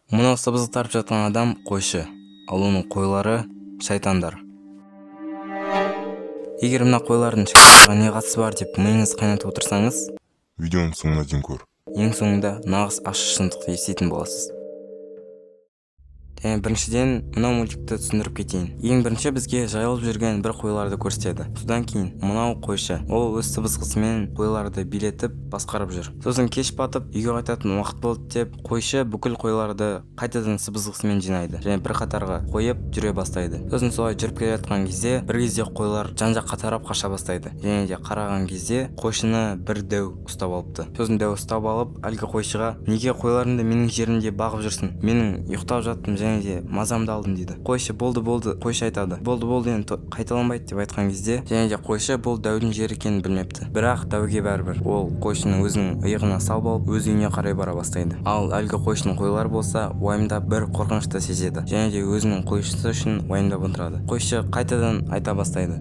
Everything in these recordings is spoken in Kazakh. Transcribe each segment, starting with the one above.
Мынау сыбызғы тартып жатқан адам қойшы, ал оның қойлары шайтандар. Егер мына қойлардың шайтандарға не қатысы бар деп миыңыз қайнатып отырсаңыз, видеоның соңына дейін көр. Ең соңында нағыз ащы шындықты еститін боласыз. Және біріншіден мынау мультикті түсіндіріп кетейін. Ең бірінші бізге жайылып жүрген бір қойларды көрсетеді. Содан кейін мынау қойшы, ол өз сыбызғысымен қойларды билетіп басқарып жүр. Сосын кеш батып үйге қайтатын уақыт болды деп қойшы бүкіл қойларды қайтадан сыбызғысымен жинайды және бір қатарға қойып жүре бастайды. Сосын солай жүріп келе жатқан кезде бір кезде қойлар жан-жаққа тарап қаша бастайды. Және де қараған кезде қойшыны бір дәу ұстап алыпты. Сосын дәу ұстап алып әлгі қойшыға: неге қойларыңды менің жерімде бағып жүрсің? Менің ұйықтап жаттым және де мазамды алдым дейді. Қойшы болды болды, қойшы айтады. Болды болды, енді қайталанбайды деп айтқан кезде және де қойшы бұл дәудің жері екенін білмепті. Бірақ дәуге бәрібір, ол қойшыны өзінің иығына салып алып өз үйіне қарай бара бастайды. Ал әлгі қойшының қойлары болса уайымдап бір қорқынышты сезеді және де өзінің қойшысы үшін уайымдап отырады. Қойшы қайтадан айта бастайды: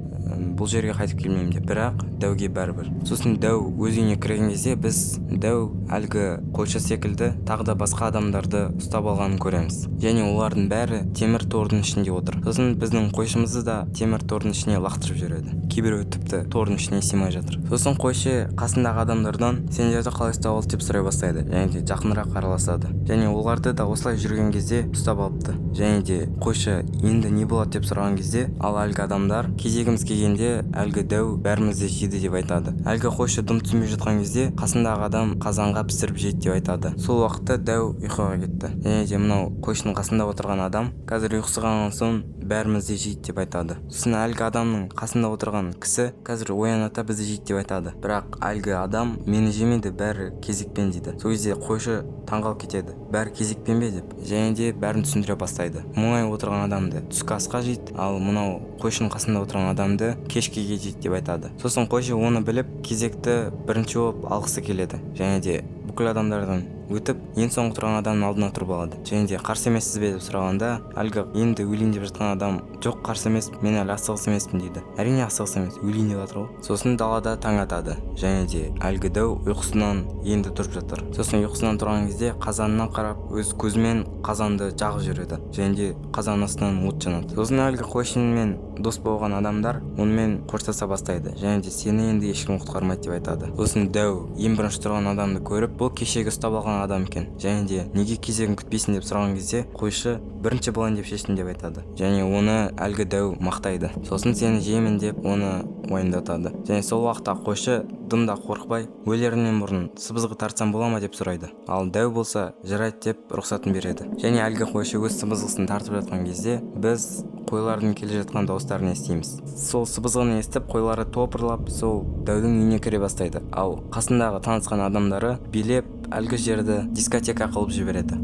бұл жерге қайтып келмеймін деп. Бірақ дәуге бәрібір. Сосын дәу өз үйіне кірген кезде біз дәу әлгі қойшы секілді тағы да басқа адамдарды ұстап алғанын көреміз. Және олардың бәрі темір тордың ішінде отыр. Сосын біздің қойшымызды да темір тордың ішіне лақтырып жібереді. Кейбіреуі тіпті тордың ішіне сыймай жатыр. Сосын қойшы қасындағы адамдардан сендерді қалай ұстап алды деп сұрай бастайды. Және де жақынырақ араласады. Және оларды да осылай жүрген кезде ұстап алыпты. Және де қойшы енді не болады деп сұраған кезде, ал әлгі адамдар кезегіміз келгенде әлгі дәу бәрімізді жейді деп айтады. Әлгі қойшы дым түсінбей жатқан кезде қасындағы адам қазанға пісіріп жейді деп айтады. Сол уақытта дәу ұйқыға кетті. Және де мынау қойшының қасында отырған адам қазір ұйқысы қанған соң бәрімізді жейді деп айтады. Сосын әлгі адамның қасында отырған кісі қазір оянады бізді жейді деп айтады. Бірақ әлгі адам мені жемейді, бәрі кезекпен дейді. Сол кезде қойшы таңғалып кетеді, бәрі кезекпен бе деп. Және де бәрін түсіндіре бастайды. Мұңайып отырған адамды түскі асқа жейді, ал мынау қойшының қасында отырған адамды кешкіге жейді деп айтады. Сосын қойшы оны біліп кезекті бірінші болып алғысы келеді. Және де бүкіл адамдардан өтіп ең соңғы тұрған адамның алдына тұрып алады. Және де қарсы емессіз бе деп сұрағанда әлгі енді өлейін деп жатқан адам жоқ, қарсы емес, мен әлі асығыс емеспін дейді. Әрине асығыс емес, өлейін деп жатыр ғой. Сосын далада таң атады. Және де әлгі дәу ұйқысынан енді тұрып жатыр. Сосын ұйқысынан тұрған кезде қазанына қарап өз көзімен қазанды жағып жібереді. Және де қазан астынан от жанады. Сосын әлгі қойшымен дос болған адамдар онымен қоштаса бастайды. Және де сені енді ешкім құтқармайды деп айтады. Сосын дәу ең бірінші тұрған адамды көріп, бұл кешегі ұстап алған адам екен. Және де неге кезегін күтпейсің деп сұраған кезде қойшы бірінші болайын деп шештім деп айтады. Және оны әлгі дәу мақтайды. Сосын сені жеймін деп оны уайымдатады. Және сол уақытта қойшы дым да қорықпай өлерінен бұрын сыбызғы тартсам бола ма деп сұрайды. Ал дәу болса жарайды деп рұқсатын береді. Және әлгі қойшы өз сыбызғысын тартып жатқан кезде біз қойлардың келе жатқан дауыстарын естиміз. Сол сыбызғыны естіп қойлары топырлап сол дәудің үйіне кіре бастайды. Ал қасындағы танысқан адамдары билеп әлгі жерді дискотека қылып жібереді.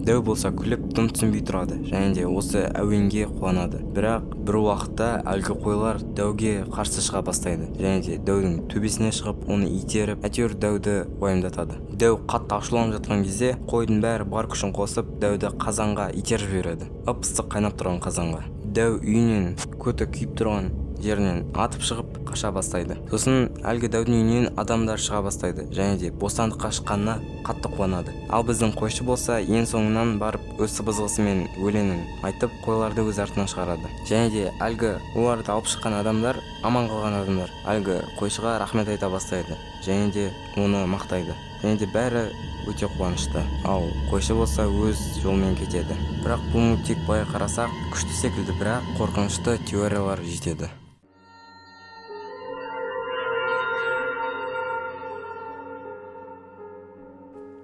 Дәу болса күліп дым түсінбей тұрады және де осы әуенге қуанады. Бірақ бір уақытта әлгі қойлар дәуге қарсы шыға бастайды. Және де дәудің төбесіне шығып оны итеріп әйтеуір дәуді уайымдатады. Дәу қатты ашуланып жатқан кезде қойдың бәрі бар күшін қосып дәуді қазанға итеріп жібереді. Ып-ыстық қайнап тұрған қазанға. Дәу үйінен көті күйіп тұрған жерінен атып шығып қаша бастайды. Сосын әлгі дәудің үйінен адамдар шыға бастайды және де бостандыққа шыққанына қатты қуанады. Ал біздің қойшы болса ең соңынан барып өз сыбызғысымен өлеңін айтып қойларды өз артынан шығарады. Және де әлгі оларды алып шыққан адамдар, аман қалған адамдар әлгі қойшыға рахмет айта бастайды және де оны мақтайды. Және де бәрі өте қуанышты. Ал қойшы болса өз жолымен кетеді. Бірақ бұл мультик былай қарасақ күшті секілді, бірақ қорқынышты теориялар жетеді.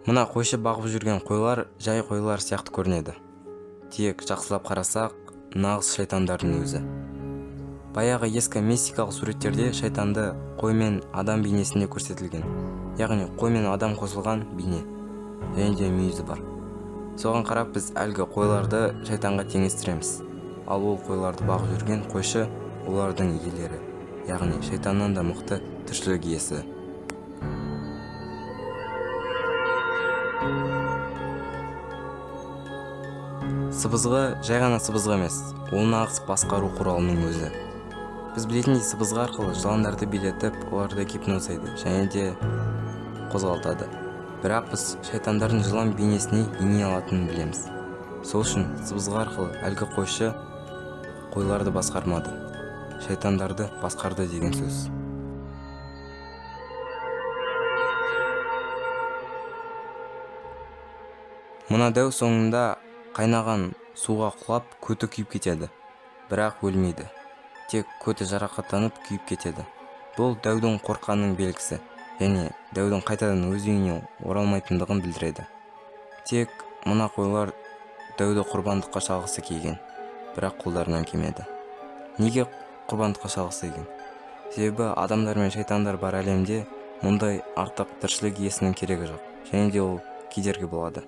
Мына қойшы бағып жүрген қойлар жай қойлар сияқты көрінеді. Тек жақсылап қарасақ, нағыз шайтандардың өзі. Баяғы ескі мистикалық суреттерде шайтанды қой мен адам бейнесінде көрсетілген. Яғни қой мен адам қосылған бейне. Және де мүйізі бар. Соған қарап біз әлгі қойларды шайтанға теңестіреміз. Ал ол қойларды бағып жүрген қойшы олардың иелері. Яғни шайтаннан да мықты тіршілік иесі. Сыбызғы жай ғана сыбызғы емес, ол нағыз басқару құралының өзі. Біз білетіндей, сыбызғы арқылы жыландарды билетіп, оларды гипноздайды және де қозғалтады. Бірақ біз шайтандардың жылан бейнесіне ене алатынын білеміз. Сол үшін сыбызғы арқылы әлгі қойшы қойларды басқармады, шайтандарды басқарды деген сөз. Мына дәу соңында қайнаған суға құлап, көті күйіп кетеді, бірақ өлмейді. Тек көті жарақаттанып күйіп кетеді. Бұл дәудің қорыққанының белгісі және дәудің қайтадан өз үйіне оралмайтындығын білдіреді. Тек мына қойлар дәуді құрбандыққа шалғысы келген, бірақ қолдарынан келмеді. Неге құрбандыққа шалғысы келген? Себебі адамдар мен шайтандар бар әлемде мұндай артық тіршілік иесінің керегі жоқ, және де ол кедергі болады.